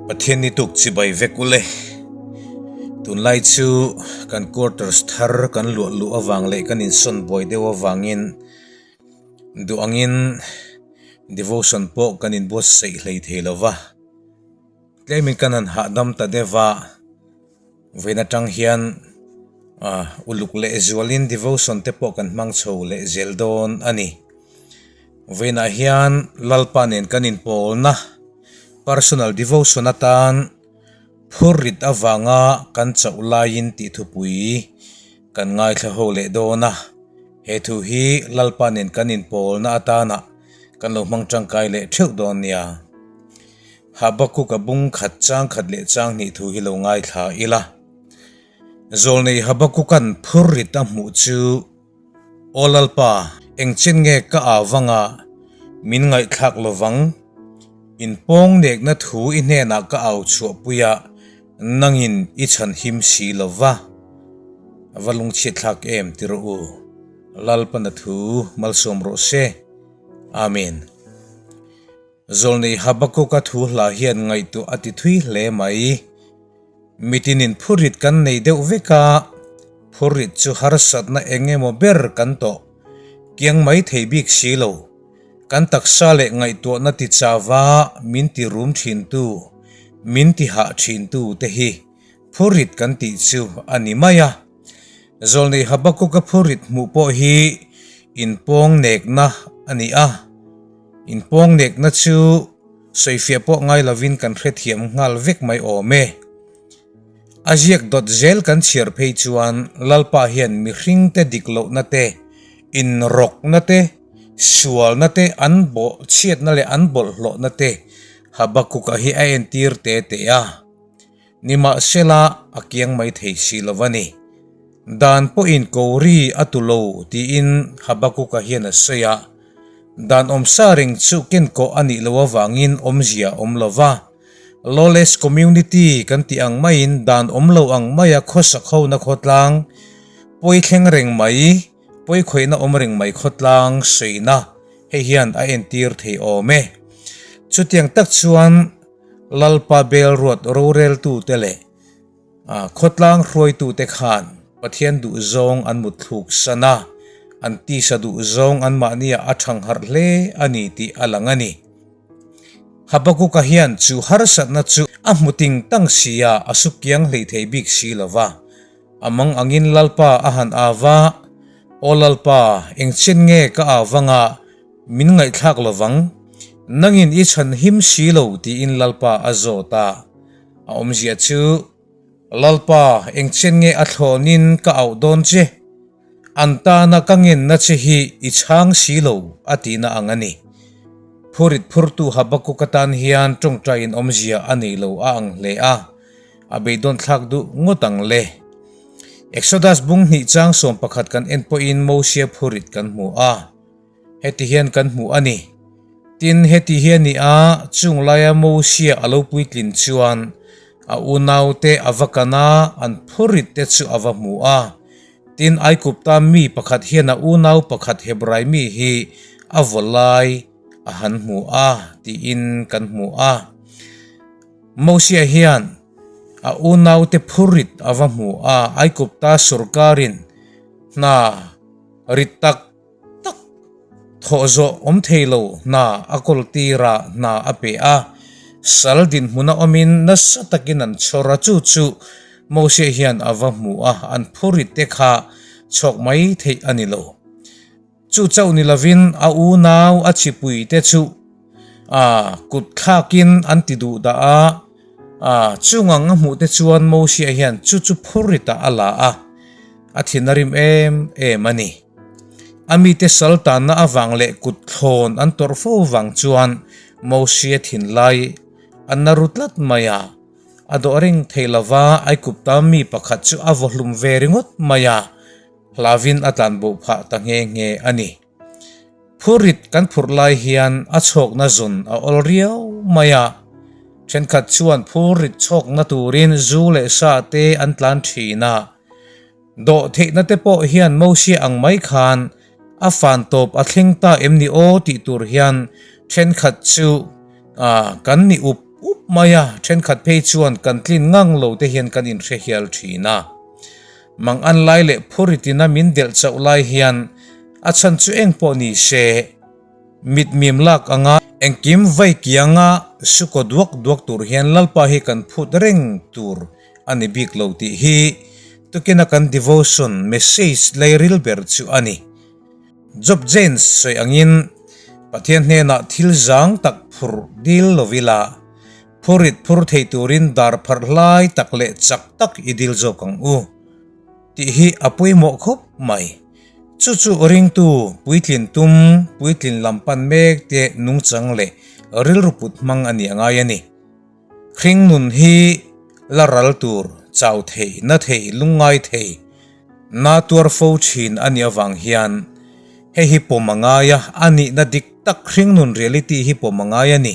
Pathian ni tuk chibai vek ule. Tunlai chu kan quarters thar kan luah luh avang leh kan insawn buai deuh avangin duh angin devotion pawh kan inbuatsaih hlei thei lo va. Tlemin kan han hahdam ta deuh va, vawiin atang hian uluk leh zualin devotion te pawh kan hmang chho leh zel dawn a ni. Vawiinah hian Lalpa nen kan inpawlna personal devotion atan phurrit avanga kan chauh laiin tih thupui kan ngaithla ho leh dawn a. He thu hi Lalpa nen kan inpawlna atana kan lo hmang tangkai leh theuh dawn nia. Habakkuk-a bung khat chang khat leh chang hnih thu hi lo ngaithla ila. Zawlnei Habakkuk-a'n phurrit a hmuh chu Aw Lalpa, engchen nge ka au vanga min ngaihthlak lovang? Inpawng nekna thu i hnenah ka au chhuahpui a, nangin i chhan him si lo va. A va lungchhiatthlak em ti rawh u. Lalpana thu malsawm rawh se. Amen. Zawlnei Habakkuk-a thu hla hian ngaihtuah a ti thui hle mai. Mitinin phurrit kan nei deuh vek a, phurrit chu harsatna eng emaw ber kan tawh kiang mai thei bik si lo. Kan taksa leh ngaihtuahna ti chava min ti rum thintu, min ti hah thintu te hi phurrit kan tih chu a ni mai a. Zawlnei Habakkuk-a phurrit hmuh pawh hi inpawng nekna a ni a, inpawng nekna chu Sawifiah pawh ngai lovin kan hrethiam nghal vek mai awm e. A ziak dawt zel kan chhiar phei chuan Lalpa hian mihringte dik lohna te, inrawkna te, sualna te, an bawh chhiatna leh an bawlhhlawhna te Habakkuk-a hi a entir te te a. Nimahsela a kiang mai thei si lo a ni. Dan pawhin ko ri a tu lo tiin Habakuka hian a sawi a. Dan awmsa reng chu kenkawh a nih loh avangin awmzia a awm lo va. Lawless community kan tih ang maiin dan awm lo ang maia khawsak hona khawtlang, pawi thleng reng mai, pawi khawihna awm reng mai khawtlang sawina hei hian a entir thei awm e. Chutiang tak chuan Lalpa Belruat roreltute leh Khawtlang hruaitute khan Pathian duhzawng an mutthluk san a, an tisa duhzawng anmahniah a thangharh hle a ni tih a lang a ni. Habakuka hian chu harsatna chu a hmu ting tang si a, a su kiang hlei thei bik si lo va. A mang angin Lalpa a han au va, Aw Lalpa, engchen nge ka au vanga min ngaihthlak lo vang? Nangin i chhan him si lo tiin Lalpa a zawt a. A awmzia chu, Lalpa, engchen nge a thlawnin ka auh dawn che? An tana ka ngenna che hi i chhang si lo, a tihna ang a ni. Phurit phurtu Habakkuk atan hian tawngtaiin awmzia a nei lo a ang hle a, a beidawn thlak duh ngawt ang le. Exodus bung hnih chang 11 kan en pawhin Mosia phurit kan hmu a. Heti hian kan hmu a ni. Tin, heti hi a ni a, chung laia Mosia a lo puitlin chuan a unaute a va kan a, an phurit te chu a va hmu a. Tin, Aikupta mi pakhat hian a unau pakhat Hebrai mi hi a vaw lai a han hmu a, tiin kan hmu a. Mosia hian a unaute phurit a va hmu a, Aikupta sorkarin hna rit tak tak thawh zawh awm thei lo hna a kawl tir a, hna a pe a. Sal dinhmun a awmin nasa takin an chhawr a, chu chu Moses hian a va hmu a, an phurit te kha chhawk mai theih a ni lo. Chu chauh ni lovin a unau a chipui te chu a kut thlakin an ti duh dah a, A, chung ang a hmuh te chuan Mosia hian chu chu phurritah a la a, a thin a rim em em a ni. A mite sal tanna avang leh kut thlawn an tawrh fo vang chuan Mosia thinlai a na ru tlat mai a, a dawh reng thei lova Aikupta mi pakhat chu a vaw hlum ve ringawt mai a, hlavin a tlanbo phah ta nghe nghe a ni. Phurrit kan phurh lai hian a chhawkna zun a awl riau mai a, thenkhat chuan phurrit chhawkna turin zu leh sa te an tlan thin a. Dawh theihna te pawh hian Mosia ang mai khan a fan tawp a thleng ta em ni aw tih tur hian thenkhat chu kan ni up up. mai a, thenkhat phei chuan kan tlin ngang lo te hian kan inhre hial thin a. Mang an lai leh phuritina min delh chauh lai hian a chhan chu eng pawh ni se, Mit mim lak anga engkim vai kianga sukaw duak duak tur hian Lalpa hi kan phut reng tur a ni bik lo tih hi tukina kan devotion message lairil ber chu a ni. Job James sawi angin Pathian hnenah thil zang tak phur dil lo ila, phurit phur thei turin dar pharh hlai tak leh chak tak i dil zawk ang u. Tih hi a pawimawh khawp mai. Chu chu ringtu puitlin tum, puitlin lam pan mek te nungchang leh rilru put hmang a nih a ngai a ni. Hring nun hi la ral tur, chau thei, na thei, lungngai thei, na tuar fo thin a nih avang hian hei hi pawm a ngai a, a nihna dik tak hringnun reality hi pawm a ngai a ni.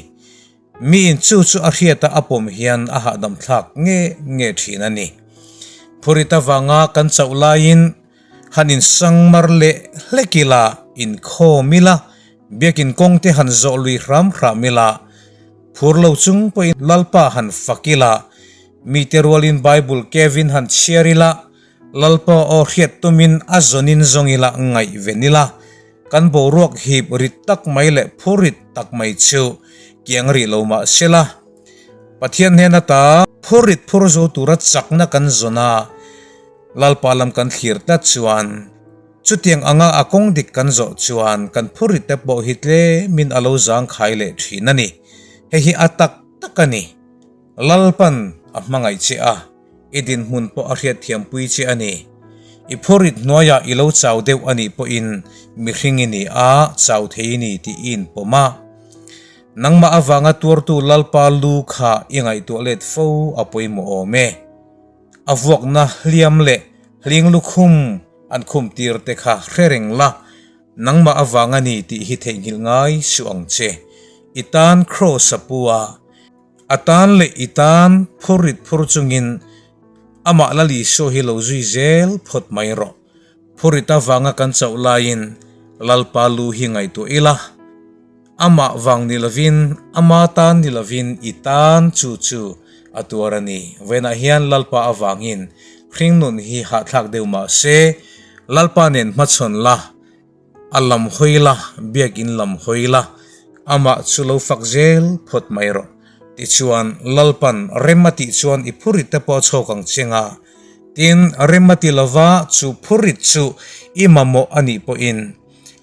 Miin chu chu a hriata a pawm hian a hahdam thlak nge nge thin a ni. Phurit avanga kan chauh laiin han insangmar leh hlek ila, inkhawm ila, biakin kawng te han zawh lui hram hram ila, phur lo chung pawhin Lalpa han fak ila, mite rualin Bible kevin han chhiar ila, Lalpa aw hriat tumin a zawnin zawng ila ngaihven ila, kan boruak hip rit tak mai leh phur rit tak mai chu kiang rih lo mah sela, Pathian hnen ata phur rit phur zo tura chakna kan zawn a, Lalpa lam kan thlir tlat chuan chutiang anga a kawng dik kan zawh chuan kan phur rit te pawh hi tlemin a lo zangkhai leh thin a ni. Hei hi a tak tak a ni. Lalpan a hmangaih che a. I dinhmun pawh a hriatthiampui che a ni. I phurit hnuaiah i lo chau deuh a nih pawhin mihring i ni a, chau thei i ni tih i inpawm a. Nangmah avanga tuartu Lalpa lu kha i ngaihtuah let fo a pawimawh awm e. A vuakna hliam leh hling lukhum an khum tir te kha hre reng la, nangmah avang a ni tih hi theihnghilh ngai suh ang che. I tan Kraws a pu a. A tan leh i tan phur rit phur chungin amah Lal Isua hi lo zui zel phawt mai rawh. Phur rit avanga kan chauh laiin Lalpa lu hi ngaihtuah ila, amah vang ni lovin, ama tan ni lovin i tan chu chu a tuar a ni. Vawiinah hian Lalpa avangin hringnun hi hahthlak deuh mah se, Lalpa nen hmachhawn la, A lam hawi la, biakin lam hawi la, amah chu lo fak zel phawt mai rawh. Tichuan, Lalpan rem a tih chuan i phurit te pawh a chhawk ang che nga. Tin, rem a ti lova chu phurit chu i mamawh a nih pawhin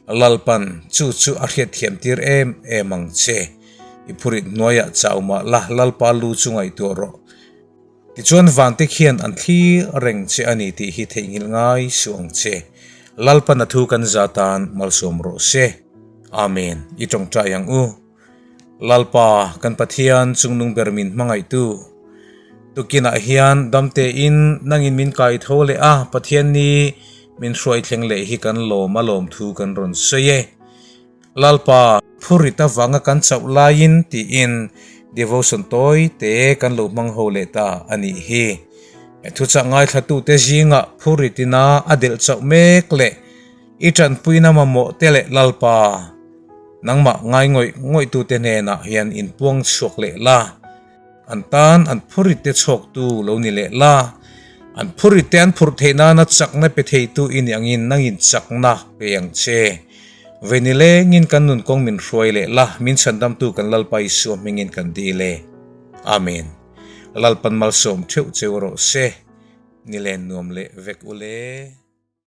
Lalpan chu chu a hriatthiam tir em em ang che. I phurit hnuaiah chau mah la, Lalpa lu chu ngaihtuah rawh. Tichuan vante khian an thlir reng che a ni tih hi theihnghilh ngai suh ang che. Lalpan a thu kan za tan malsawm rawh se. Amen. I tawngtai ang u. Lalpa, kan Pathian chungnung ber min hmangaihtu. Tukinah hian damtein nangin min kai tho leh a, Pathian ni min hruai thleng leh hi kan lawm a lawm thu kan rawn sawi e. Lalpa, phurit avanga kan chauh laiin tiin devotion tawi te kan lo hmang ho leh ta a nih hi. Thuchah ngaithlatute zingah phurit ina a delh chauh mek leh i tanpuina mamawh te leh Lalpa, nangmah ngai ngawih ngawihtute hnenah hian inpuang chhuak leh la. An tan an phurit te chhawktu lo ni leh la, an phurit te an phurh theih nana chakna pe theitu i nih angin nangin chakna pe ang che. Ve ni lengin kan nun kawng min hruai leh la, min chhandamtu kan Lalpa Isua hmingin kan dil e. Amen. Lalpan malsawm theuh cheu rawh se. Nilen nuam leh vek u le.